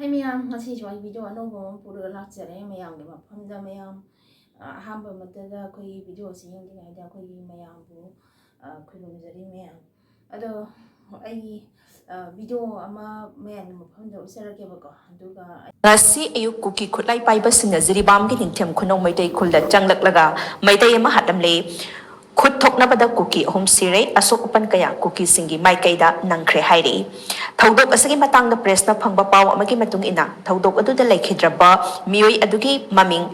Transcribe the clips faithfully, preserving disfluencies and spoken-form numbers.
ꯍꯥꯏ ꯃꯌꯥꯝ, ꯉꯁꯤꯁꯨ ꯑꯩ ꯚꯤꯗꯤꯑꯣ ꯑꯅꯧꯕ ꯑꯃ ꯄꯨꯔꯒ ꯂꯥꯛꯆꯔꯦ ꯃꯌꯥꯝꯒꯤ ꯃꯐꯝꯗ꯫ ꯃꯌꯥꯝ, ꯑ, ꯑꯍꯥꯟꯕ ꯃꯛꯇꯗ ꯑꯩꯈꯣꯏꯒꯤ ꯚꯤꯗꯤꯑꯣꯁꯤ ꯌꯦꯡꯗ꯭ꯔꯤꯉꯩꯗ ꯑꯩꯈꯣꯏꯒꯤ ꯃꯌꯥꯝꯕꯨ, ꯑ, ꯈꯨꯔꯨꯝꯖꯔꯤ ꯃꯌꯥꯝ꯫ ꯑꯗꯣ ꯑꯩ, ꯑ, ꯚꯤꯗꯤꯑꯣ ꯑꯃ ꯃꯌꯥꯝꯒꯤ ꯃꯐꯝꯗ ꯎꯠꯆꯔꯛꯀꯦꯕꯀꯣ꯫ ꯑꯗꯨꯒ ꯑꯩ ꯉꯁꯤ ꯑꯌꯨꯛ ꯀꯨꯀꯤ ꯈꯨꯠꯂꯥꯏ ꯄꯥꯏꯕꯁꯤꯡꯅ ꯖꯤꯔꯤꯕꯥꯝꯒꯤ ꯅꯤꯡꯊꯦꯝ ꯈꯨꯅꯧ ꯃꯩꯇꯩ ꯈꯨꯜꯗ ꯆꯪꯂꯛꯂꯒ ꯃꯩꯇꯩ ꯑꯃ ꯍꯥꯠꯂꯝꯂꯦ꯫ ꯈꯨꯠ ꯊꯣꯛꯅꯕꯗ ꯀꯨꯀꯤ ꯑꯍꯨꯝ ꯁꯤꯔꯦ, ꯑꯁꯣꯛ ꯑꯄꯟ ꯀꯌꯥ ꯀꯨꯀꯤꯁꯤꯡꯒꯤ ꯃꯥꯏꯀꯩꯗ ꯅꯪꯈ꯭ꯔꯦ ꯍꯥꯏꯔꯤ꯫ ꯊꯧꯗꯣꯛ ꯑꯁꯤꯒꯤ ꯃꯇꯥꯡꯗ ꯄ꯭ꯔꯦꯁꯅ ꯐꯪꯕ ꯄꯥꯎ ꯑꯃꯒꯤ ꯃꯇꯨꯡ ꯏꯟꯅ, ꯊꯧꯗꯣꯛ ꯑꯗꯨꯗ ꯂꯩꯈꯤꯗ꯭ꯔꯕ ꯃꯤꯑꯣꯏ ꯑꯗꯨꯒꯤ ꯃꯃꯤꯡ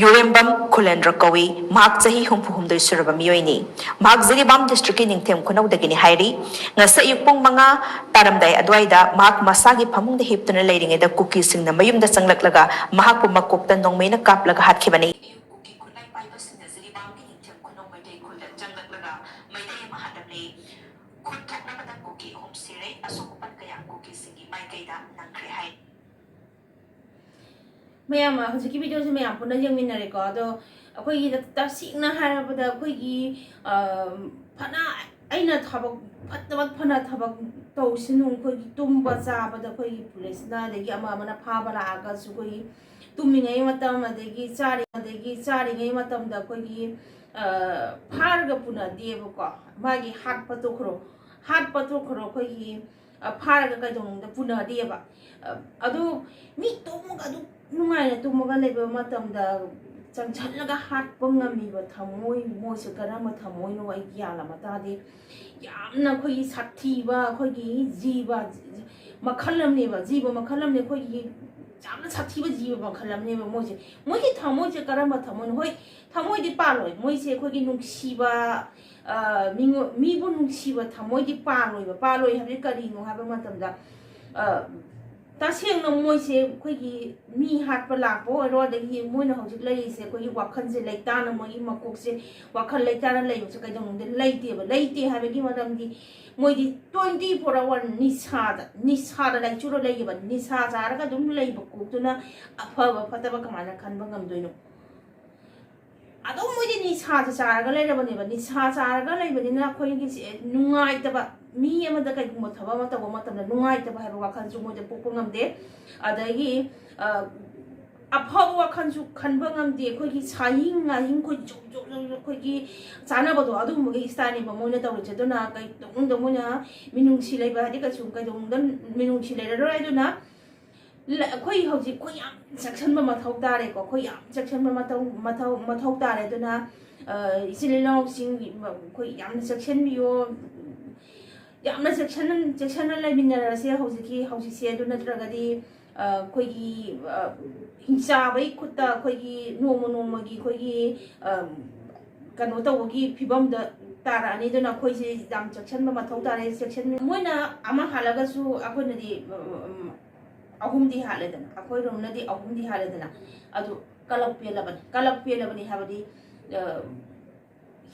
ꯌꯨꯔꯦꯝꯕꯝ ꯈꯨꯂꯦꯟꯗ꯭ꯔ ꯀꯧꯏ꯫ ꯃꯍꯥꯛ ꯆꯍꯤ ꯍꯨꯝꯐꯨ ꯍꯨꯝꯗꯣꯏ ꯁꯨꯔꯕ ꯃꯤꯑꯣꯏꯅꯤ꯫ ꯃꯍꯥꯛ ꯖꯤꯔꯤꯕꯥꯝ ꯗꯤꯁꯇ꯭ꯔꯤꯛꯀꯤ ꯅꯤꯡꯊꯦꯝ ꯈꯨꯅꯧꯗꯒꯤꯅꯤ ꯍꯥꯏꯔꯤ꯫ ꯉꯁꯤ ꯑꯌꯨꯛ ꯄꯨꯡ ꯃꯉꯥ ꯇꯥꯔꯝꯗꯥꯏ ꯑꯗꯨꯋꯥꯏꯗ ꯃꯍꯥꯛ ꯃꯁꯥꯒꯤ ꯐꯃꯨꯡꯗ ꯍꯤꯞꯇꯨꯅ ꯂꯩꯔꯤꯉꯩꯗ ꯀꯨꯀꯤꯁꯤꯡꯅ ꯃꯌꯨꯝꯗ ꯆꯪꯂꯛꯂꯒ ꯃꯍꯥꯛꯄꯨ ꯃꯀꯣꯛꯇ ꯅꯣꯡꯃꯩꯅ ꯀꯥꯞꯂꯒ ꯍꯥꯠꯈꯤꯕꯅꯤ꯫ ꯀꯨꯀꯤ ꯈꯨꯠꯂꯥꯏ ꯄꯥꯏꯕꯁꯤꯡꯅ ꯖꯤꯔꯤꯕꯥꯝꯒꯤ ꯅꯤꯡꯊꯦꯝ ꯈꯨꯅꯧ ꯃꯩꯇꯩ ꯈꯨꯜꯗ ꯆꯪꯂꯛꯂꯒ ꯃꯩꯇꯩ ꯑꯃ ꯍꯥꯠꯂꯝꯂꯦ꯫ ꯈꯨꯠ ꯊꯣꯛꯅꯕꯗ ꯀꯨꯀꯤ ꯑꯍꯨꯝ ꯁꯤꯔꯦ, ꯑꯁꯣꯛ ꯑꯄꯟ ꯀꯌꯥ ꯀꯨꯀꯤꯁꯤꯡꯒꯤ ꯃꯥꯏꯀꯩꯗ ꯅꯪꯈ꯭ꯔꯦ ꯍꯥꯏ꯫ ꯃꯌꯥꯝ, ꯍꯧꯖꯤꯛꯀꯤ ꯚꯤꯗꯤꯑꯣꯁꯦ ꯃꯌꯥꯝ ꯄꯨꯟꯅ ꯌꯦꯡꯃꯤꯟꯅꯔꯦꯀꯣ꯫ ꯑꯗꯣ ꯑꯩꯈꯣꯏꯒꯤ ꯇꯁꯦꯡꯅ ꯍꯥꯏꯔꯕꯗ ꯑꯩꯈꯣꯏꯒꯤ, ꯑ, ꯐꯅ ꯑꯩꯅ ꯊꯕꯛ ꯐꯠꯇꯕ, ꯐꯅ ꯊꯕꯛ ꯇꯧꯁꯅꯨ, ꯑꯩꯈꯣꯏꯒꯤ ꯇꯨꯝꯕ ꯆꯥꯕꯗ ꯑꯩꯈꯣꯏꯒꯤ ꯄꯨꯂꯤꯁꯅ ꯑꯗꯒꯤ ꯑꯃ ꯑꯃꯅ ꯐꯥꯕ ꯂꯥꯛꯑꯒꯁꯨ ꯑꯩꯈꯣꯏꯒꯤ ꯇꯨꯝꯃꯤꯉꯩ ꯃꯇꯝ ꯑꯗꯒꯤ ꯆꯥꯔꯤ-, ꯑꯗꯒꯤ ꯆꯥꯔꯤꯉꯩ ꯃꯇꯝꯗ ꯑꯩꯈꯣꯏꯒꯤ, ꯑ, ꯐꯥꯔꯒ ꯄꯨꯅꯗꯦꯕꯀꯣ꯫ ꯃꯥꯒꯤ ꯍꯥꯠꯄ ꯇꯣꯛꯈ꯭ꯔꯣ, ꯍꯥꯠꯄ ꯇꯣꯛꯈ꯭ꯔꯣ, ꯑꯩꯈꯣꯏꯒꯤ, ꯑ, ꯐꯥꯔꯒ ꯀꯩꯗꯧꯅꯨꯡꯗ ꯄꯨꯅꯗꯦꯕ꯫ ꯑ, ꯑꯗꯨ ꯃꯤ ꯇꯨꯝꯃꯒ ꯑꯗꯨ ꯅꯨꯡꯉꯥꯏꯅ ꯇꯨꯝꯃꯒ ꯂꯩꯕ ꯃꯇꯝꯗ ꯆꯪꯁꯜꯂꯒ ꯍꯥꯠꯄ ꯉꯝꯃꯤꯕ ꯊꯃꯣꯏ, ꯃꯣꯏꯁꯦ ꯀꯔꯝꯕ ꯊꯃꯣꯏꯅꯣ ꯑꯩ ꯒ꯭ꯌꯥꯟ ꯑꯃ ꯇꯥꯗꯦ꯫ ꯌꯥꯝꯅ ꯑꯩꯈꯣꯏꯒꯤ ꯁꯥꯊꯤꯕ, ꯑꯩꯈꯣꯏꯒꯤ ꯖꯤꯕ ꯃꯈꯜ ꯑꯃꯅꯦꯕ, ꯖꯤꯕ ꯃꯈꯜ ꯑꯃꯅꯦ, ꯑꯩꯈꯣꯏꯒꯤ ꯌꯥꯝꯅ ꯁꯥꯊꯤꯕ ꯖꯤꯕ ꯃꯈꯜ ꯑꯃꯅꯦꯕ ꯃꯣꯏꯁꯦ꯫ ꯃꯣꯏꯒꯤ ꯊꯃꯣꯏꯁꯦ ꯀꯔꯝꯕ ꯊꯃꯣꯏꯅꯣ? ꯍꯣꯏ, ꯊꯃꯣꯏꯗꯤ ꯄꯥꯜꯂꯣꯏ꯫ ꯃꯣꯏꯁꯦ ꯑꯩꯈꯣꯏꯒꯤ ꯅꯨꯡꯁꯤꯕ, ꯑ, ꯃꯤꯉꯣ-, ꯃꯤꯕꯨ ꯅꯨꯡꯁꯤꯕ ꯊꯃꯣꯏꯗꯤ ꯄꯥꯜꯂꯣꯏꯕ꯫ ꯄꯥꯜꯂꯣꯏ ꯍꯥꯏꯕꯗꯤ ꯀꯔꯤꯅꯣ ꯍꯥꯏꯕ ꯃꯇꯝꯗ, ꯑ, ꯇꯁꯦꯡꯅ ꯃꯣꯏꯁꯦ ꯑꯩꯈꯣꯏꯒꯤ ꯃꯤ ꯍꯥꯠꯄ ꯂꯥꯛꯄ ꯑꯣꯏꯔꯣ, ꯑꯗꯒꯤ ꯃꯣꯏꯅ ꯍꯧꯖꯤꯛ ꯂꯩꯔꯤꯁꯦ ꯑꯩꯈꯣꯏꯒꯤ ꯋꯥꯈꯜꯁꯦ ꯂꯩꯇꯥꯅ, ꯃꯣꯏꯒꯤ ꯃꯀꯣꯛꯁꯦ ꯋꯥꯈꯜ ꯂꯩꯇꯥꯅ ꯂꯩꯕꯁꯦ ꯀꯩꯗꯧꯅꯨꯡꯗ ꯂꯩꯇꯦꯕ꯫ ꯂꯩꯇꯦ ꯍꯥꯏꯕꯒꯤ ꯃꯔꯝꯗꯤ ꯃꯣꯏꯗꯤ twenty four hour ꯅꯤꯁꯥꯗ, ꯅꯤꯁꯥꯗ ꯂꯥꯏꯆꯨꯔ ꯂꯩꯌꯦꯕ꯫ ꯅꯤꯁꯥ ꯆꯥꯔꯒ ꯑꯗꯨꯝ ꯂꯩꯕ ꯀꯣꯛꯇꯨꯅ ꯑꯐꯕ ꯐꯠꯇꯕ ꯀꯃꯥꯏꯅ ꯈꯟꯕ ꯉꯝꯗꯣꯏꯅꯣ? ꯑꯗꯨꯝ ꯃꯣꯏꯗꯤ ꯅꯤꯁꯥꯁꯦ ꯆꯥꯔꯒ ꯂꯩꯔꯕꯅꯦꯕ꯫ ꯅꯤꯁꯥ ꯆꯥꯔꯒ ꯂꯩꯕꯅꯤꯅ ꯑꯩꯈꯣꯏꯒꯤ ꯁꯦ ꯅꯨꯡꯉꯥꯏꯇꯕ, ꯃꯤ ꯑꯃꯗ ꯀꯩꯒꯨꯝꯕ ꯊꯕꯛ ꯑꯃ ꯇꯧꯕ ꯃꯇꯝꯗ ꯅꯨꯡꯉꯥꯏꯇꯕ ꯍꯥꯏꯕ ꯋꯥꯈꯜꯁꯨ ꯃꯣꯏꯗ ꯄꯣꯛꯄ ꯉꯝꯗꯦ꯫ ꯑꯗꯒꯤ ꯑ, ꯑꯐꯕ ꯋꯥꯈꯜꯁꯨ ꯈꯟꯕ ꯉꯝꯗꯦ꯫ ꯑꯩꯈꯣꯏꯒꯤ ꯁꯥꯍꯤꯡ ꯉꯥꯍꯤꯡ ꯑꯩꯈꯣꯏ ꯖꯨꯛ ꯖꯨꯛ ꯖꯨꯛ ꯖꯨꯛ ꯑꯩꯈꯣꯏꯒꯤ ꯆꯥꯅꯕꯗꯣ, ꯑꯗꯨꯒꯨꯝꯕꯒꯤ ꯏꯁꯇꯥꯏꯜꯅꯦꯕ ꯃꯣꯏꯅ ꯇꯧꯔꯤꯁꯦ꯫ ꯑꯗꯨꯅ ꯀꯩꯗꯧꯅꯨꯡꯗ ꯃꯣꯏꯅ ꯃꯤꯅꯨꯡꯁꯤ ꯂꯩꯕ ꯍꯥꯏꯗꯤ ꯀꯩꯁꯨ ꯀꯩꯗꯧꯅꯨꯡꯗ ꯃꯤꯅꯨꯡꯁꯤ ꯂꯩꯔꯔꯣꯏ꯫ ꯑꯗꯨꯅ ꯂ-, ꯑꯩꯈꯣꯏ ꯍꯧꯖꯤꯛ ꯑꯩꯈꯣꯏ ꯌꯥꯝ ꯆꯦꯛꯁꯤꯟꯕ ꯃꯊꯧ ꯇꯥꯔꯦꯀꯣ꯫ ꯑꯩꯈꯣꯏ ꯌꯥꯝ ꯆꯦꯛꯁꯤꯟꯕ ꯃꯊꯧ ꯃꯊꯧ ꯃꯊꯧ ꯇꯥꯔꯦ꯫ ꯑꯗꯨꯅ ꯑ, ꯏꯆꯤꯜ ꯏꯅꯥꯎꯁꯤꯡ ꯑꯩꯈꯣꯏ ꯌꯥꯝꯅ ꯆꯦꯛꯁꯤꯟꯕꯤꯌꯣ꯫ ꯌꯥꯝꯅ ꯆꯦꯛꯁꯤꯟꯅ ꯆꯦꯛꯁꯤꯟꯅ ꯂꯩꯃꯤꯟꯅꯔꯁꯦ ꯍꯧꯖꯤꯛꯀꯤ ꯍꯧꯖꯤꯛꯁꯦ꯫ ꯑꯗꯨ ꯅꯠꯇ꯭ꯔꯒꯗꯤ ꯑ, ꯑꯩꯈꯣꯏꯒꯤ ꯑ, ꯍꯤꯡꯆꯥꯕꯒꯤ ꯈꯨꯠꯇ ꯑꯩꯈꯣꯏꯒꯤ ꯅꯣꯡꯃ ꯅꯣꯡꯃꯒꯤ ꯑꯩꯈꯣꯏꯒꯤ ꯑ, ꯀꯩꯅꯣ ꯇꯧꯕꯒꯤ ꯐꯤꯕꯝꯗ ꯇꯥꯔꯛꯑꯅꯤ꯫ ꯑꯗꯨꯅ ꯑꯩꯈꯣꯏꯁꯦ ꯌꯥꯝ ꯆꯦꯛꯁꯤꯟꯕ ꯃꯊꯧ ꯇꯥꯔꯦ꯫ ꯆꯦꯛꯁꯤꯟ ꯃꯣꯏꯅ ꯑꯃ ꯍꯥꯠꯂꯒꯁꯨ ꯑꯩꯈꯣꯏꯅꯗꯤ ꯎꯝ, ꯑꯍꯨꯝꯗꯤ ꯍꯥꯠꯂꯦꯗꯅ, ꯑꯩꯈꯣꯏꯔꯣꯝꯅꯗꯤ ꯑꯍꯨꯝꯗꯤ ꯍꯥꯠꯂꯦꯗꯅ꯫ ꯑꯗꯨ ꯀꯂꯛ ꯄꯦꯜꯂꯕꯅꯤ꯫ ꯀꯂꯛ ꯄꯦꯜꯂꯕꯅꯤ ꯍꯥꯏꯕꯗꯤ ꯑ,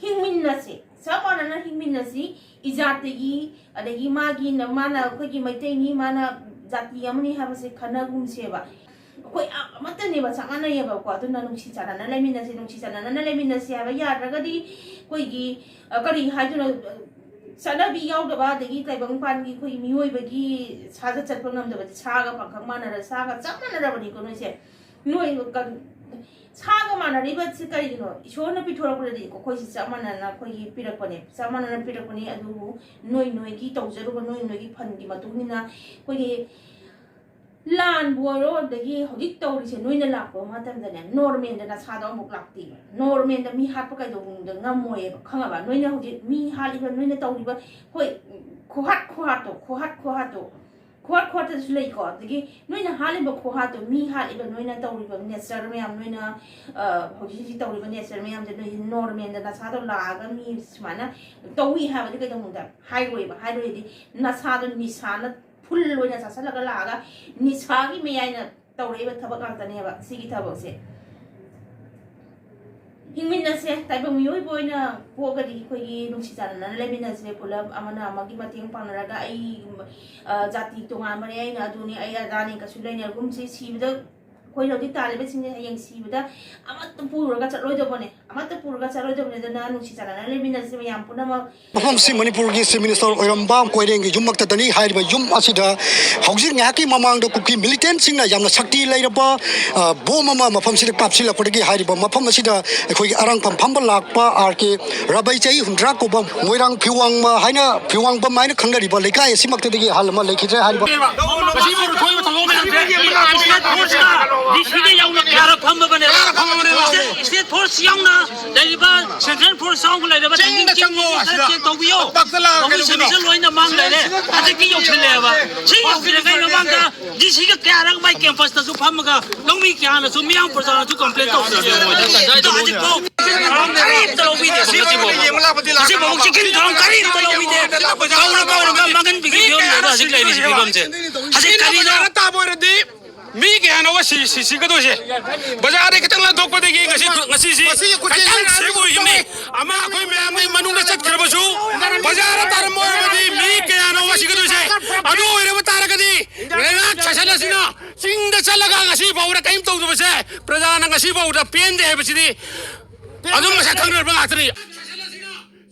ꯍꯤꯡꯃꯤꯟꯅꯁꯤ, ꯆꯞ ꯃꯥꯟꯅꯅ ꯍꯤꯡꯃꯤꯟꯅꯁꯤ꯫ ꯏꯖꯥꯠꯇꯒꯤ, ꯑꯗꯒꯤ ꯃꯥꯒꯤ ꯅ-, ꯃꯥꯅ ꯑꯩꯈꯣꯏꯒꯤ ꯃꯩꯇꯩꯅꯤ, ꯃꯥꯅ ꯖꯥꯇꯤ ꯑꯃꯅꯤ ꯍꯥꯏꯕꯁꯦ ꯈꯟꯅꯒꯨꯝꯁꯦꯕ꯫ ꯑꯩꯈꯣꯏ ꯑꯃꯠꯇꯅꯦꯕ, ꯆꯞ ꯃꯥꯟꯅꯩꯌꯦꯕꯀꯣ꯫ ꯑꯗꯨꯅ ꯅꯨꯡꯁꯤ ꯆꯥꯟꯅꯅ ꯂꯩꯃꯤꯟꯅꯁꯤ꯫ ꯅꯨꯡꯁꯤ ꯆꯥꯟꯅꯅ ꯂꯩꯃꯤꯟꯅꯁꯤ ꯍꯥꯏꯕ ꯌꯥꯗ꯭ꯔꯒꯗꯤ ꯑꯩꯈꯣꯏꯒꯤ ꯑ, ꯀꯔꯤ ꯍꯥꯏꯗꯣꯏꯅꯣ, ꯆꯠꯅꯕꯤ ꯌꯥꯎꯗꯕ, ꯑꯗꯒꯤ ꯇꯥꯏꯕꯪꯄꯥꯟꯒꯤ ꯑꯩꯈꯣꯏ ꯃꯤꯑꯣꯏꯕꯒꯤ ꯁꯥꯖꯠ ꯆꯠꯄ ꯉꯝꯗꯕꯁꯦ ꯁꯥꯒ ꯄꯥꯡꯈꯛ ꯃꯥꯟꯅꯔ-, ꯁꯥꯒ ꯆꯞ ꯃꯥꯟꯅꯔꯕꯅꯤꯀꯣ ꯅꯣꯏꯁꯦ꯫ ꯅꯣꯏ ꯀ-, ꯁꯥꯒ ꯃꯥꯟꯅꯔꯤꯕꯁꯦ ꯀꯔꯤꯒꯤꯅꯣ? ꯏꯁꯣꯔꯅ ꯄꯤꯊꯣꯔꯛꯄꯗꯗꯤ ꯑꯩꯈꯣꯏꯁꯦ ꯆꯞ ꯃꯥꯟꯅꯅ ꯑꯩꯈꯣꯏꯒꯤ ꯄꯤꯔꯛꯄꯅꯦ, ꯆꯞ ꯃꯥꯟꯅꯅ ꯄꯤꯔꯛꯄꯅꯤ꯫ ꯑꯗꯨꯕꯨ ꯅꯣꯏ ꯅꯣꯏꯒꯤ ꯇꯧꯖꯔꯨꯕ, ꯅꯣꯏ ꯅꯣꯏꯒꯤ ꯐꯟꯒꯤ ꯃꯇꯨꯡ ꯏꯟꯅ ꯑꯩꯈꯣꯏꯒꯤ ꯂꯥꯟꯕꯨ ꯑꯣꯏꯔꯣ, ꯑꯗꯒꯤ ꯍꯧꯖꯤꯛ ꯇꯧꯔꯤꯁꯦ, ꯅꯣꯏꯅ ꯂꯥꯛꯄ ꯃꯇꯝꯗꯅꯦ, ꯅꯣꯔꯃꯦꯜꯗ ꯅꯁꯥꯗꯣ ꯑꯃꯨꯛ ꯂꯥꯛꯇꯦꯕ꯫ ꯅꯣꯔꯃꯦꯜꯗ ꯃꯤ ꯍꯥꯠꯄ ꯀꯩꯗꯧꯅꯨꯡꯗ ꯉꯝꯃꯣꯏꯌꯦꯕ, ꯈꯪꯉꯕ? ꯅꯣꯏꯅ ꯍꯧꯖꯤꯛ ꯃꯤ ꯍꯥꯠꯂꯤꯕ, ꯅꯣꯏꯅ ꯇꯧꯔꯤꯕ, ꯍꯣꯏ, ꯈꯨꯍꯥꯠ ꯈꯨꯍꯥꯠꯇꯣ, ꯈꯨꯍꯥꯠ ꯈꯨꯍꯥꯠꯇꯣ, ꯈꯨꯍꯥꯠ ꯈꯨꯍꯥꯠꯇꯁꯨ ꯂꯩꯀꯣ꯫ ꯑꯗꯒꯤ ꯅꯣꯏꯅ ꯍꯥꯠꯂꯤꯕ ꯈꯨꯍꯥꯠꯇꯣ, ꯃꯤ ꯍꯥꯠꯂꯤꯕ, ꯅꯣꯏꯅ ꯇꯧꯔꯤꯕ ꯅꯦꯆꯔ ꯃꯌꯥꯝ, ꯅꯣꯏꯅ, ꯑ, ꯍꯧꯖꯤꯛ ꯍꯧꯖꯤꯛ ꯇꯧꯔꯤꯕ ꯅꯦꯆꯔ ꯃꯌꯥꯝꯁꯦ, ꯅꯣꯏ ꯅꯣꯔꯃꯦꯜꯗ ꯅꯁꯥꯗꯣ ꯂꯥꯛꯑꯒ ꯃꯤ ꯁꯨꯃꯥꯏꯅ ꯇꯧꯏ ꯍꯥꯏꯕꯗꯤ ꯀꯩꯗꯧꯅꯨꯡꯗ ꯍꯥꯏꯔꯣꯏꯕ꯫ ꯍꯥꯏꯔꯣꯏꯗꯤ ꯅꯁꯥꯗꯣ ꯅꯤꯁꯥꯅ ꯐꯨꯜ ꯑꯣꯏꯅ ꯆꯥꯁꯤꯜꯂꯒ ꯂꯥꯛꯑꯒ ꯅꯤꯁꯥꯒꯤ ꯃꯌꯥꯏꯅ ꯇꯧꯔꯛꯏꯕ ꯊꯕꯛ ꯉꯥꯛꯇꯅꯦꯕ ꯁꯤꯒꯤ ꯊꯕꯛꯁꯦ꯫ ꯍꯤꯡꯃꯤꯟꯅꯁꯦ, ꯇꯥꯏꯕꯪ ꯃꯤꯑꯣꯏꯕ ꯑꯣꯏꯅ ꯄꯣꯛꯑꯒꯗꯤ ꯑꯩꯈꯣꯏꯒꯤ ꯅꯨꯡꯁꯤ ꯆꯥꯟꯅꯅ ꯂꯩꯃꯤꯟꯅꯁꯦ ꯄꯨꯂꯞ꯫ ꯑꯃꯅ ꯑꯃꯒꯤ ꯃꯇꯦꯡ ꯄꯥꯡꯅꯔꯒ ꯑꯩ, ꯑ, ꯖꯥꯇꯤ ꯇꯣꯉꯥꯟꯕꯅꯦ, ꯑꯩꯅ ꯑꯗꯨꯅꯤ, ꯑꯩ ꯑꯗꯥꯅꯤ ꯀꯩꯁꯨ ꯂꯩꯅꯔꯒꯨꯝꯁꯤ꯫ ꯁꯤꯕꯗ ꯑꯩꯈꯣꯏꯅ ꯍꯧꯖꯤꯛ ꯇꯥꯜꯂꯤꯕꯁꯤꯡꯁꯦ ꯍꯌꯦꯡ ꯁꯤꯕꯗ ꯑꯃꯠꯇ ꯄꯨꯔꯒ ꯆꯠꯂꯣꯏꯗꯕꯅꯦ, ꯑꯃꯠꯇ ꯄꯨꯔꯒ ꯆꯠꯂꯣꯏꯗꯕꯅꯦ꯫ ꯑꯗꯨꯅ ꯅꯨꯡꯁꯤ ꯆꯥꯟꯅꯅ ꯂꯩꯃꯤꯟꯅꯁꯤ ꯃꯌꯥꯝ ꯄꯨꯝꯅꯃꯛ꯫ ꯃꯐꯝꯁꯤ ꯃꯅꯤꯄꯨꯔꯒꯤ Chief Minister ꯑꯣꯏꯔꯝꯕ ꯀꯣꯏꯔꯦꯡꯒꯤ ꯌꯨꯝꯃꯛꯇꯗꯅꯤ꯫ ꯍꯥꯏꯔꯤꯕ ꯌꯨꯝ ꯑꯁꯤꯗ ꯍꯧꯖꯤꯛ ꯉꯥꯏꯍꯥꯛꯀꯤ ꯃꯃꯥꯡꯗ ꯀꯨꯀꯤ militantꯁꯤꯡꯅ ꯌꯥꯝꯅ ꯁꯛꯇꯤ ꯂꯩꯔꯕ, ꯑ, bomb ꯑꯃ ꯃꯐꯝꯁꯤꯗ ꯀꯥꯞꯁꯤꯜꯂꯛꯄꯗꯒꯤ ꯍꯥꯏꯔꯤꯕ ꯃꯐꯝ ꯑꯁꯤꯗ ꯑꯩꯈꯣꯏꯒꯤ ꯑꯔꯥꯡꯐꯝ ꯐꯝꯕ ꯂꯥꯛꯄ ꯑꯥꯔ ꯀꯦ ꯔꯕꯩ, ꯆꯍꯤ ꯍꯨꯝꯗ꯭ꯔꯥ ꯀꯧꯕ, ꯃꯣꯏꯔꯥꯡ ꯐꯤꯋꯥꯡꯃ ꯍꯥꯏꯅ, ꯐꯤꯋꯥꯡꯕꯝ ꯍꯥꯏꯅ ꯈꯪꯅꯔꯤꯕ ꯂꯩꯀꯥꯏ ꯑꯁꯤꯃꯛꯇꯗꯒꯤ ꯑꯍꯜ ꯑꯃ ꯂꯩꯈꯤꯗ꯭ꯔꯦ꯫ ꯍꯥꯏꯔꯤꯕ ꯃꯁꯤꯕꯨ ꯊꯣꯛꯏꯕ ꯊꯧꯗꯣꯛ ꯃꯌꯥꯝꯁꯦ State Forceꯅ D Cꯗ ꯌꯥꯎꯅ ꯀꯌꯥꯔꯛ ꯐꯝꯃꯕꯅꯦꯕ? ꯀꯌꯥꯔꯛ ꯐꯝꯃꯕꯅꯦꯕ? State, State Force ꯌꯥꯎꯅ ꯂꯩꯔꯤꯕ Central Force ꯌꯥꯎꯅ ꯂꯩꯔꯤꯕ ꯆꯤꯡꯗ ꯆꯪꯉꯣ, ꯈꯔ ꯑꯁꯤꯗ꯫ Check ꯇꯧꯕꯤꯌꯣ꯫ ꯄꯥꯛꯇ ꯂꯥꯛꯑꯒ ꯑꯩꯈꯣꯏ ꯀꯩꯗꯧꯕꯤꯅꯣ? Service ꯂꯣꯏꯅ ꯃꯥꯡ ꯂꯩꯔꯦ꯫ ꯍꯧꯖꯤꯛꯇꯤ ꯌꯧꯁꯤꯜꯂꯛꯑꯦꯕ꯫ ꯁꯤ ꯌꯧꯁꯤꯜꯂꯤꯉꯩ ꯃꯃꯥꯡꯗ D Cꯒ ꯀꯌꯥꯔꯛ ꯃꯥꯏ campusꯇꯁꯨ ꯐꯝꯃꯒ ꯂꯧꯃꯤ ꯀꯌꯥꯅꯁꯨ ꯃꯤꯌꯥꯝ ꯄ꯭ꯔꯖꯥꯅꯁꯨ complain ꯇꯧꯕꯁꯦ ꯑꯗꯣ ꯍꯧꯖꯤꯛꯐꯥꯎ ꯀꯔꯤꯝꯇ ꯂꯧꯕꯤꯗꯦꯕ ꯉꯁꯤꯐꯥꯎ꯫ ꯉꯁꯤꯐꯥꯎ ꯆꯦꯛꯁꯤꯟ ꯊꯧꯔꯥꯡ ꯀꯔꯤꯝꯇ ꯂꯧꯕꯤꯗꯦ꯫ ꯀꯧꯔ ꯀꯧꯔꯒ ꯃꯥꯡꯍꯟꯕꯤꯒꯤ ꯐꯤꯕꯝꯅꯦꯕ ꯍꯧꯖꯤꯛ ꯂꯩꯔꯤꯁꯤ ꯐꯤꯕꯝꯁꯦ꯫ ꯍꯧꯖꯤꯛ ꯀꯔꯤꯅꯣ? ꯕꯖꯥꯔꯗ ꯇꯥꯕ ꯑꯣꯏꯔꯗꯤ ꯃꯤ ꯀꯌꯥꯅꯣꯕ ꯁꯤ, ꯁꯤ, ꯁꯤꯒꯗꯣꯏꯁꯦ? ꯕꯖꯥꯔꯗ ꯈꯤꯇꯪ ꯂꯥꯟꯊꯣꯛꯄꯗꯒꯤ ꯉꯁꯤ, ꯉꯁꯤꯁꯤ ꯈꯤꯇꯪ safe ꯑꯣꯏꯈꯤꯕꯅꯤ꯫ ꯑꯃ ꯑꯩꯈꯣꯏ ꯃꯌꯥꯝꯒꯤ ꯃꯅꯨꯡꯗ ꯆꯠꯈ꯭ꯔꯕꯁꯨ ꯕꯖꯥꯔꯗ ꯇꯥꯔꯝꯕ ꯑꯣꯏꯔꯕꯗꯤ ꯃꯤ ꯀꯌꯥꯅꯣꯕ ꯁꯤꯒꯗꯣꯏꯁꯦ? ꯑꯗꯨ ꯑꯣꯏꯔꯕ ꯇꯥꯔꯒꯗꯤ ꯂꯩꯉꯥꯛ ꯁꯥꯁꯟ ꯑꯁꯤꯅ ꯆꯤꯡꯗ ꯆꯠꯂꯒ ꯉꯁꯤ ꯐꯥꯎꯕꯗ ꯀꯔꯤꯝ ꯇꯧꯗꯕꯁꯦ ꯄ꯭ꯔꯖꯥꯅ ꯉꯁꯤ ꯐꯥꯎꯕꯗ ꯄꯦꯟꯗꯦ ꯍꯥꯏꯕꯁꯤꯗꯤ ꯑꯗꯨꯝ ꯃꯁꯛ ꯈꯪꯅꯔꯕ ꯉꯥꯛꯇꯅꯤ꯫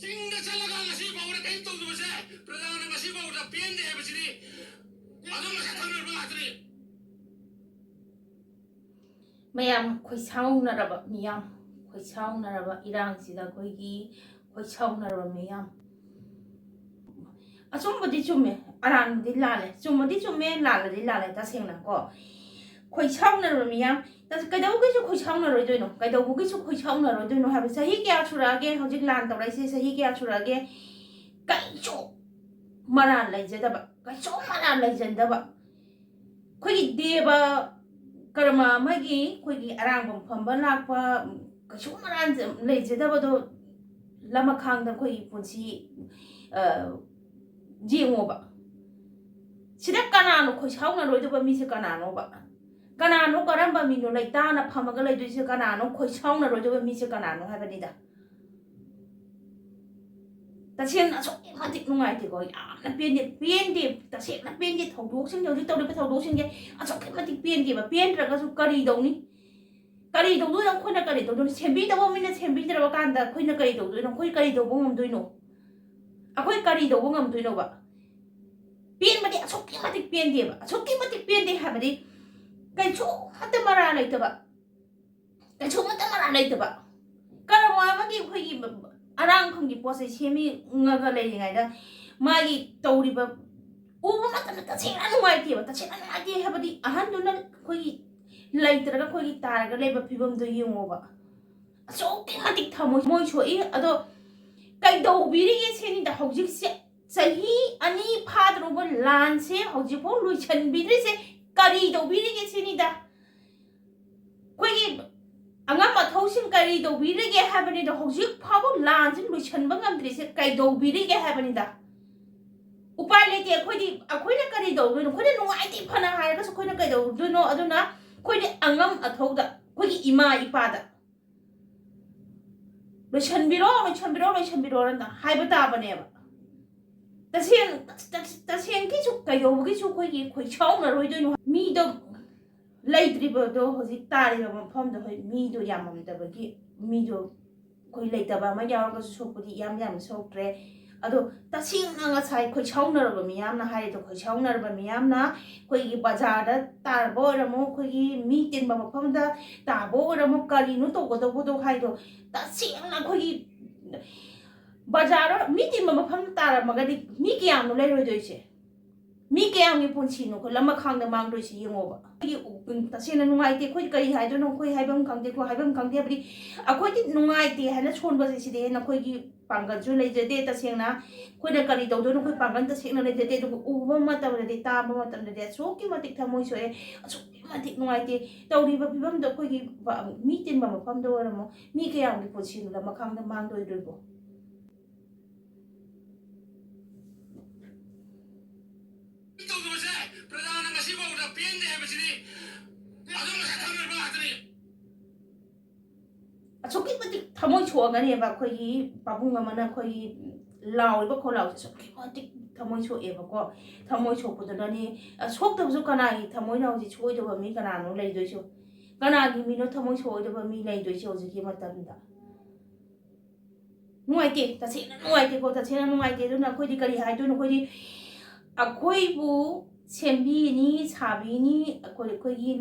ꯆꯤꯡꯗ ꯆꯠꯂꯒ ꯉꯁꯤ ꯐꯥꯎꯕꯗ ꯀꯔꯤꯝ ꯇꯧꯗꯕꯁꯦ ꯄ꯭ꯔꯖꯥꯅ ꯉꯁꯤ ꯐꯥꯎꯕꯗ ꯄꯦꯟꯗꯦ ꯍꯥꯏꯕꯁꯤꯗꯤ ꯑꯗꯨꯝ ꯃꯁꯛ ꯈꯪꯅꯔꯕ ꯉꯥꯛꯇꯅꯤ꯫ ꯃꯌꯥꯝ ꯈꯣꯏꯁꯥꯎꯅꯔꯕ ꯃꯤꯌꯥꯝ, ꯈꯣꯏꯁꯥꯎꯅꯔꯕ ꯏꯔꯥꯡꯁꯤꯗ ꯑꯩꯈꯣꯏꯒꯤ ꯈꯣꯏꯁꯥꯎꯅꯔꯕ ꯃꯤꯌꯥꯝ꯫ ꯑꯆꯨꯝꯕꯗꯤ ꯆꯨꯝꯃꯦ, ꯑꯔꯥꯟꯕꯗꯤ ꯂꯥꯜꯂꯦ꯫ ꯆꯨꯝꯃꯗꯤ ꯆꯨꯝꯃꯦ, ꯂꯥꯜꯂꯗꯤ ꯂꯥꯜꯂꯦ꯫ ꯇꯁꯦꯡꯅ ꯀꯣ, ꯈꯣꯏꯁꯥꯎꯅꯔꯕ ꯃꯤꯌꯥꯝ꯫ ꯇꯁ-, ꯀꯩꯗꯧꯕꯒꯤꯁꯨ ꯈꯣꯏꯁꯥꯎꯅꯔꯣꯏꯗꯣꯏꯅꯣ? ꯀꯩꯗꯧꯕꯒꯤꯁꯨ ꯈꯣꯏꯁꯥꯎꯅꯔꯣꯏꯗꯣꯏꯅꯣ ꯍꯥꯏꯕ? ꯆꯍꯤ ꯀꯌꯥ ꯁꯨꯔꯛꯑꯒꯦ ꯍꯧꯖꯤꯛ ꯂꯥꯟ ꯇꯧꯔꯛꯏꯁꯦ? ꯆꯍꯤ ꯀꯌꯥ ꯁꯨꯔꯛꯑꯒꯦ? ꯀꯩꯁꯨ ꯃꯔꯥꯜ ꯂꯩꯖꯗꯕ, ꯀꯩꯁꯨ ꯃꯔꯥꯜ ꯂꯩꯖꯗꯕ꯫ ꯑꯩꯈꯣꯏꯒꯤ ꯗꯦꯕ ꯀꯔꯃ ꯑꯃꯒꯤ ꯑꯩꯈꯣꯏꯒꯤ ꯑꯔꯥꯡꯕꯝ ꯐꯝꯕ ꯂꯥꯛꯄ, ꯀꯩꯁꯨ ꯃꯔꯥꯟ ꯂꯩꯖꯗꯕꯗꯣ ꯂꯃꯈꯥꯡꯗ ꯑꯩꯈꯣꯏꯒꯤ ꯄꯨꯟꯁꯤ, ꯑ, ꯌꯦꯡꯉꯣꯕ꯫ ꯁꯤꯗ ꯀꯅꯥꯅꯣ ꯈꯣꯏꯁꯥꯎꯅꯔꯣꯏꯗꯕ ꯃꯤꯁꯦ ꯀꯅꯥꯅꯣꯕ? ꯀꯅꯥꯅꯣ, ꯀꯔꯝꯕ ꯃꯤꯅꯣ ꯂꯩꯇꯥꯅ ꯐꯝꯃꯒ ꯂꯩꯗꯣꯏꯁꯦ? ꯀꯅꯥꯅꯣ ꯈꯣꯏꯁꯥꯎꯅꯔꯣꯏꯗꯕ ꯃꯤꯁꯦ ꯀꯅꯥꯅꯣ ꯍꯥꯏꯕꯅꯤꯗ? ꯇꯁꯦꯡꯅ ꯑꯁꯨꯛꯀꯤ ꯃꯇꯤꯛ ꯅꯨꯡꯉꯥꯏꯇꯦꯀꯣ, ꯌꯥꯝꯅ ꯄꯦꯟꯗꯦ, ꯄꯦꯟꯗꯦ, ꯇꯁꯦꯡꯅ ꯄꯦꯟꯗꯦ꯫ ꯊꯧꯗꯣꯛꯁꯤꯡꯁꯦ, ꯍꯧꯖꯤꯛ ꯇꯧꯔꯤꯕ ꯊꯧꯗꯣꯛꯁꯤꯡꯁꯦ ꯑꯁꯨꯛꯀꯤ ꯃꯇꯤꯛ ꯄꯦꯟꯗꯦꯕ꯫ ꯄꯦꯟꯗ꯭ꯔꯒꯁꯨ ꯀꯔꯤ ꯇꯧꯅꯤ? ꯀꯔꯤ ꯇꯧꯗꯣꯏꯅꯣ? ꯑꯩꯈꯣꯏꯅ ꯀꯔꯤ ꯇꯧꯗꯣꯏꯅꯣ? ꯁꯦꯝꯕꯤꯗꯕ ꯃꯤꯅ ꯁꯦꯝꯕꯤꯗ꯭ꯔꯕ ꯀꯥꯟꯗ ꯑꯩꯈꯣꯏꯅ ꯀꯔꯤ ꯇꯧꯗꯣꯏꯅꯣ? ꯑꯩꯈꯣꯏ ꯀꯔꯤ ꯇꯧꯕ ꯉꯝꯗꯣꯏꯅꯣ? ꯑꯩꯈꯣꯏ ꯀꯔꯤ ꯇꯧꯕ ꯉꯝꯗꯣꯏꯅꯣꯕ? ꯄꯦꯟꯕꯗꯤ ꯑꯁꯨꯛꯀꯤ ꯃꯇꯤꯛ ꯄꯦꯟꯗꯦꯕ, ꯑꯁꯨꯛꯀꯤ ꯃꯇꯤꯛ ꯄꯦꯟꯗꯦ ꯍꯥꯏꯕꯗꯤ ꯀꯩꯁꯨ ꯑꯃꯠꯇ ꯃꯔꯥ ꯂꯩꯇꯕ, ꯀꯩꯁꯨ ꯑꯃꯠꯇ ꯃꯔꯥ ꯂꯩꯇꯕ꯫ ꯀꯔꯝꯕ ꯑꯃꯒꯤ ꯑꯩꯈꯣꯏꯒꯤ ꯑꯔꯥꯡꯐꯝꯒꯤ ꯄꯣꯠ ꯆꯩ ꯁꯦꯝꯃꯤꯉꯒ ꯂꯩꯔꯤꯉꯩꯗ ꯃꯥꯒꯤ ꯇꯧꯔꯤꯕ ꯎꯕ ꯃꯇꯝꯗ ꯇꯁꯦꯡꯅ ꯅꯨꯡꯉꯥꯏꯇꯦꯕ꯫ ꯇꯁꯦꯡꯅ ꯅꯨꯡꯉꯥꯏꯇꯦ ꯍꯥꯏꯕꯗꯤ ꯑꯍꯟꯗꯨꯅ ꯑꯩꯈꯣꯏꯒꯤ ꯂꯩꯇ꯭ꯔꯒ ꯑꯩꯈꯣꯏꯒꯤ ꯇꯥꯔꯒ ꯂꯩꯕ ꯐꯤꯕꯝꯗꯣ ꯌꯦꯡꯉꯣꯕ꯫ ꯑꯁꯨꯛꯀꯤ ꯃꯇꯤꯛ ꯊꯃꯣꯏ ꯃꯣꯏ ꯁꯣꯛꯏ꯫ ꯑꯗꯣ ꯀꯩꯗꯧꯕꯤꯔꯤꯒꯦ ꯁꯤꯅꯤꯗ, ꯍꯧꯖꯤꯛꯁꯦ ꯆꯍꯤ ꯑꯅꯤ ꯐꯥꯗ꯭ꯔꯨꯕ ꯂꯥꯟꯁꯦ ꯍꯧꯖꯤꯛꯐꯥꯎ ꯂꯣꯏꯁꯤꯟꯕꯤꯗ꯭ꯔꯤꯁꯦ ꯀꯔꯤ ꯇꯧꯕꯤꯔꯤꯒꯦ ꯁꯤꯅꯤꯗ꯫ ꯑꯩꯈꯣꯏꯒꯤ ꯑꯉꯝ ꯑꯊꯧꯁꯤꯡ ꯀꯔꯤ ꯇꯧꯕꯤꯔꯤꯒꯦ ꯍꯥꯏꯕꯅꯤꯗ, ꯍꯧꯖꯤꯛ ꯐꯥꯎꯕ ꯂꯥꯟꯁꯤ ꯂꯣꯏꯁꯤꯟꯕ ꯉꯝꯗ꯭ꯔꯤꯁꯦ ꯀꯩꯗꯧꯕꯤꯔꯤꯒꯦ ꯍꯥꯏꯕꯅꯤꯗ꯫ ꯎꯄꯥꯏ ꯂꯩꯇꯦ꯫ ꯑꯩꯈꯣꯏꯗꯤ, ꯑꯩꯈꯣꯏꯅ ꯀꯔꯤ ꯇꯧꯗꯣꯏꯅꯣ? ꯑꯩꯈꯣꯏꯅ ꯅꯨꯡꯉꯥꯏꯇꯦ ꯐꯅ ꯍꯥꯏꯔꯒꯁꯨ ꯑꯩꯈꯣꯏꯅ ꯀꯩꯗꯧꯗꯣꯏꯅꯣ? ꯑꯗꯨꯅ ꯑꯩꯈꯣꯏꯗꯤ ꯑꯉꯝ ꯑꯊꯧꯗ, ꯑꯩꯈꯣꯏꯒꯤ ꯏꯃꯥ ꯏꯄꯥꯗ ꯂꯣꯏꯁꯟꯕꯤꯔꯣ, ꯂꯣꯏꯁꯟꯕꯤꯔꯣ, ꯂꯣꯏꯁꯟꯕꯤꯔꯣꯅ ꯍꯥꯏꯕ ꯇꯥꯕꯅꯦꯕ꯫ ꯇꯁꯦꯡ-, ꯇꯁ-, ꯇꯁꯦꯡꯒꯤꯁꯨ ꯀꯩꯗꯧꯕꯒꯤꯁꯨ ꯑꯩꯈꯣꯏꯒꯤ ꯑꯩꯈꯣꯏ ꯁꯥꯎꯅꯔꯣꯏꯗꯣꯏꯅꯣ? ꯃꯤꯗꯣ ꯂꯩꯇ꯭ꯔꯤꯕꯗꯣ, ꯍꯧꯖꯤꯛ ꯇꯥꯔꯤꯕ ꯃꯐꯝꯗꯣ, ꯍꯣꯏ, ꯃꯤꯗꯣ ꯌꯥꯝꯃꯝꯗꯕꯒꯤ, ꯃꯤꯗꯣ ꯑꯩꯈꯣꯏ ꯂꯩꯇꯕ ꯑꯃ ꯌꯥꯎꯔꯒꯁꯨ ꯁꯣꯛꯄꯗꯤ ꯌꯥꯝ ꯌꯥꯝꯅ ꯁꯣꯛꯇ꯭ꯔꯦ꯫ ꯑꯗꯣ ꯇꯁꯦꯡꯅ ꯉꯁꯥꯏ ꯑꯩꯈꯣꯏ ꯁꯥꯎꯅꯔꯕ ꯃꯤꯌꯥꯝꯅ ꯍꯥꯏꯔꯤꯗꯣ, ꯑꯩꯈꯣꯏ ꯁꯥꯎꯅꯔꯕ ꯃꯤꯌꯥꯝꯅ ꯑꯩꯈꯣꯏꯒꯤ ꯕꯖꯥꯔꯗ ꯇꯥꯕ ꯑꯣꯏꯔꯝꯃꯣ, ꯑꯩꯈꯣꯏꯒꯤ ꯃꯤ ꯇꯤꯟꯕ ꯃꯐꯝꯗ ꯇꯥꯕ ꯑꯣꯏꯔꯝꯃꯣ, ꯀꯔꯤꯅꯣ ꯇꯧꯒꯗꯧꯕꯗꯣ ꯍꯥꯏꯗꯣ, ꯇꯁꯦꯡꯅ ꯑꯩꯈꯣꯏꯒꯤ ꯕꯖꯥꯔꯗ ꯃꯤ ꯇꯤꯟꯕ ꯃꯐꯝꯗ ꯇꯥꯔꯝꯃꯒꯗꯤ ꯃꯤ ꯀꯌꯥꯝꯅꯣ ꯂꯩꯔꯣꯏꯗꯣꯏꯁꯦ? ꯃꯤ ꯀꯌꯥꯝꯒꯤ ꯄꯨꯟꯁꯤꯅꯣ ꯑꯩꯈꯣꯏ ꯂꯃꯈꯥꯡꯗ ꯃꯥꯡꯗꯣꯏꯁꯤ ꯌꯦꯡꯉꯣꯕ꯫ ꯑꯩꯈꯣꯏꯒꯤ, ꯎ, ꯎ, ꯇꯁꯦꯡꯅ ꯅꯨꯡꯉꯥꯏꯇꯦ, ꯑꯩꯈꯣꯏ ꯀꯔꯤ ꯍꯥꯏꯗꯣꯏꯅꯣ, ꯑꯩꯈꯣꯏ ꯍꯥꯏꯐꯝ ꯈꯪꯗꯦ, ꯑꯩꯈꯣꯏ ꯍꯥꯏꯐꯝ ꯈꯪꯗꯦ ꯍꯥꯏꯕꯗꯤ ꯑꯩꯈꯣꯏꯗꯤ ꯅꯨꯡꯉꯥꯏꯇꯦ ꯍꯥꯏꯅ ꯁꯣꯟꯕꯁꯦ ꯁꯤꯗꯤ ꯍꯦꯟꯅ ꯑꯩꯈꯣꯏꯒꯤ ꯄꯥꯡꯒꯜꯁꯨ ꯂꯩꯖꯗꯦ꯫ ꯇꯁꯦꯡꯅ ꯑꯩꯈꯣꯏꯅ ꯀꯔꯤ ꯇꯧꯗꯣꯏꯅꯣ ꯑꯩꯈꯣꯏ ꯄꯥꯡꯒꯜ ꯇꯁꯦꯡꯅ ꯂꯩꯖꯗꯦ꯫ ꯑꯗꯨꯕꯨ ꯎꯕ ꯃꯇꯝꯗꯗꯤ, ꯇꯥꯕ ꯃꯇꯝꯗꯗꯤ ꯑꯁꯨꯛꯀꯤ ꯃꯇꯤꯛ ꯊꯃꯣꯏ ꯁꯣꯛꯑꯦ, ꯑꯁꯨꯛꯀꯤ ꯃꯇꯤꯛ ꯅꯨꯡꯉꯥꯏꯇꯦ꯫ ꯇꯧꯔꯤꯕ ꯐꯤꯕꯝꯗꯣ ꯑꯩꯈꯣꯏꯒꯤ ꯕ-, ꯃꯤ ꯇꯤꯟꯕ ꯃꯐꯝꯗ ꯑꯣꯏꯔꯝꯃꯣ, ꯃꯤ ꯀꯌꯥꯝꯒꯤ ꯄꯨꯟꯁꯤꯅꯣ ꯂꯃꯈꯥꯡꯗ ꯃꯥꯡꯗꯣꯏꯗꯨꯕꯣ? ꯇꯧꯗꯕꯁꯦ ꯄ꯭ꯔꯖꯥꯅ ꯉꯁꯤꯐꯥꯎꯗ ꯄꯦꯟꯗꯦ ꯍꯥꯏꯕꯁꯤꯗꯤ ꯑꯗꯨꯝ ꯉꯁꯥꯏ ꯊꯝꯅꯔꯕ ꯉꯥꯛꯇꯅꯤ꯫ ꯑꯁꯨꯛꯀꯤ ꯃꯇꯤꯛ ꯊꯃꯣꯏ ꯁꯣꯛꯑꯒꯅꯦꯕ ꯑꯩꯈꯣꯏꯒꯤ ꯄꯥꯕꯨꯡ ꯑꯃꯅ ꯑꯩꯈꯣꯏꯒꯤ ꯂꯥꯎꯔꯤꯕ ꯈꯣꯜꯂꯥꯎꯁꯦ ꯑꯁꯨꯛꯀꯤ ꯃꯇꯤꯛ ꯊꯃꯣꯏ ꯁꯣꯛꯑꯦꯕꯀꯣ꯫ ꯊꯃꯣꯏ ꯁꯣꯛꯄꯗꯨꯅꯅꯦ, ꯑ, ꯁꯣꯛꯇꯕꯁꯨ ꯀꯅꯥꯒꯤ ꯊꯃꯣꯏꯅ ꯍꯧꯖꯤꯛ ꯁꯣꯏꯗꯕ ꯃꯤ ꯀꯅꯥꯅꯣ ꯂꯩꯗꯣꯏꯁꯨ? ꯀꯅꯥꯒꯤ ꯃꯤꯅꯣ ꯊꯃꯣꯏ ꯁꯣꯛꯑꯣꯏꯗꯕ ꯃꯤ ꯂꯩꯗꯣꯏꯁꯦ ꯍꯧꯖꯤꯛꯀꯤ ꯃꯇꯝꯗ? ꯅꯨꯡꯉꯥꯏꯇꯦ, ꯇꯁꯦꯡꯅ ꯅꯨꯡꯉꯥꯏꯇꯦꯀꯣ, ꯇꯁꯦꯡꯅ ꯅꯨꯡꯉꯥꯏꯇꯦ꯫ ꯑꯗꯨꯅ ꯑꯩꯈꯣꯏꯗꯤ ꯀꯔꯤ ꯍꯥꯏꯗꯣꯏꯅꯣ? ꯑꯩꯈꯣꯏꯗꯤ ꯑꯩꯈꯣꯏꯕꯨ ꯁꯦꯝꯕꯤꯅꯤ, ꯁꯥꯕꯤꯅꯤ, ꯑꯩꯈꯣꯏ, ꯑꯩꯈꯣꯏꯒꯤ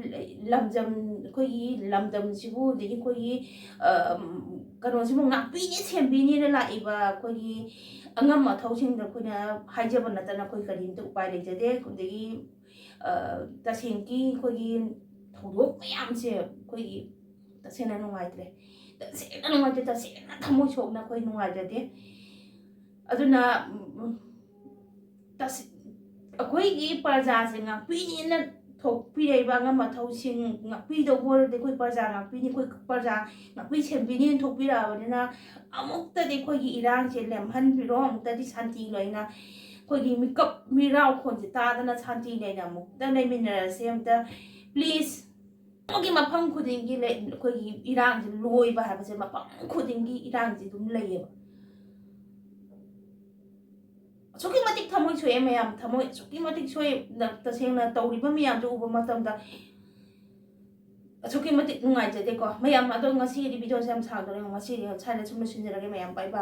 ꯂꯝꯗꯝ, ꯑꯩꯈꯣꯏꯒꯤ ꯂꯝꯗꯝꯁꯤꯕꯨ, ꯑꯗꯒꯤ ꯑꯩꯈꯣꯏꯒꯤ, ꯑ, ꯀꯩꯅꯣꯁꯤꯕꯨ ꯉꯥꯛꯄꯤꯅꯤ, ꯁꯦꯝꯕꯤꯅꯤꯅ ꯂꯥꯛꯏꯕ ꯑꯩꯈꯣꯏꯒꯤ ꯑꯉꯝ ꯑꯊꯧꯁꯤꯡꯗ ꯑꯩꯈꯣꯏꯅ ꯍꯥꯏꯖꯕ ꯅꯠꯇꯅ ꯑꯩꯈꯣꯏ ꯀꯔꯤꯝꯇ ꯎꯄꯥꯏ ꯂꯩꯖꯗꯦ꯫ ꯑꯗꯒꯤ, ꯑ, ꯇꯁꯦꯡꯒꯤ ꯑꯩꯈꯣꯏꯒꯤ ꯊꯧꯗꯣꯛ ꯃꯌꯥꯝꯁꯦ ꯑꯩꯈꯣꯏꯒꯤ ꯇꯁꯦꯡꯅ ꯅꯨꯡꯉꯥꯏꯇ꯭ꯔꯦ, ꯇꯁꯦꯡꯅ ꯅꯨꯡꯉꯥꯏꯇꯦ, ꯇꯁꯦꯡꯅ ꯊꯃꯣꯏ ꯁꯣꯛꯅ ꯑꯩꯈꯣꯏ ꯅꯨꯡꯉꯥꯏꯖꯗꯦ꯫ ꯑꯗꯨꯅ, ꯎꯝ, ꯇꯁ-, ꯑꯩꯈꯣꯏꯒꯤ ꯄ꯭ꯔꯖꯥꯁꯦ ꯉꯥꯛꯄꯤꯅꯦꯅ ꯊꯣꯛꯄꯤꯔꯛꯏꯕ ꯑꯉꯝ ꯑꯊꯧꯁꯤꯡ, ꯉꯥꯛꯄꯤꯗꯧꯕ ꯑꯣꯏꯔꯗꯤ ꯑꯩꯈꯣꯏ ꯄ꯭ꯔꯖꯥ ꯉꯥꯛꯄꯤꯅꯤ, ꯑꯩꯈꯣꯏ ꯄ꯭ꯔꯖꯥ ꯉꯥꯛꯄꯤ ꯁꯦꯝꯕꯤꯅꯦꯅ ꯊꯣꯛꯄꯤꯔꯛꯑꯕꯅꯤꯅ, ꯑꯃꯨꯛꯇꯗꯤ ꯑꯩꯈꯣꯏꯒꯤ ꯏꯔꯥꯡꯁꯦ ꯂꯦꯝꯍꯟꯕꯤꯔꯣ, ꯑꯃꯨꯛꯇꯗꯤ ꯁꯥꯟꯇꯤ ꯂꯩꯅ ꯑꯩꯈꯣꯏꯒꯤ ꯃꯤꯀꯞ ꯃꯤꯔꯥꯎ ꯈꯣꯟꯁꯦ ꯇꯥꯗꯅ ꯁꯥꯟꯇꯤ ꯂꯩꯅ ꯑꯃꯨꯛꯇ ꯂꯩꯃꯤꯟꯅꯔꯁꯦ꯫ ꯑꯃꯨꯛꯇ please꯫ ꯑꯃꯒꯤ ꯃꯐꯝ ꯈꯨꯗꯤꯡꯒꯤ ꯂꯩ-, ꯑꯩꯈꯣꯏꯒꯤ ꯏꯔꯥꯡꯁꯦ ꯂꯣꯏꯕ ꯍꯥꯏꯕꯁꯦ ꯃꯐꯝ ꯈꯨꯗꯤꯡꯒꯤ ꯏꯔꯥꯡꯁꯦ ꯑꯗꯨꯝ ꯂꯩꯌꯦꯕ꯫ ꯑꯁꯨꯛꯀꯤ ꯃꯇꯤꯛ ꯊꯃꯣꯏ ꯁꯣꯛꯑꯦ ꯃꯌꯥꯝ, ꯊꯃꯣꯏ ꯑꯁꯨꯛꯀꯤ ꯃꯇꯤꯛ ꯁꯣꯛꯑꯦ꯫ ꯅ-, ꯇꯁꯦꯡꯅ ꯇꯧꯔꯤꯕ ꯃꯌꯥꯝꯁꯦ ꯎꯕ ꯃꯇꯝꯗ ꯑꯁꯨꯛꯀꯤ ꯃꯇꯤꯛ ꯅꯨꯡꯉꯥꯏꯖꯗꯦꯀꯣ ꯃꯌꯥꯝ꯫ ꯑꯗꯣ ꯉꯁꯤꯒꯤꯗꯤ videoꯁꯦ ꯌꯥꯝ ꯁꯥꯡꯗꯣꯔꯦ, ꯉꯁꯤꯗꯤ ꯁ꯭ꯋꯥꯏꯗ ꯁꯨꯝ ꯂꯣꯏꯁꯤꯟꯖꯔꯒꯦ ꯃꯌꯥꯝ꯫ Bye bye꯫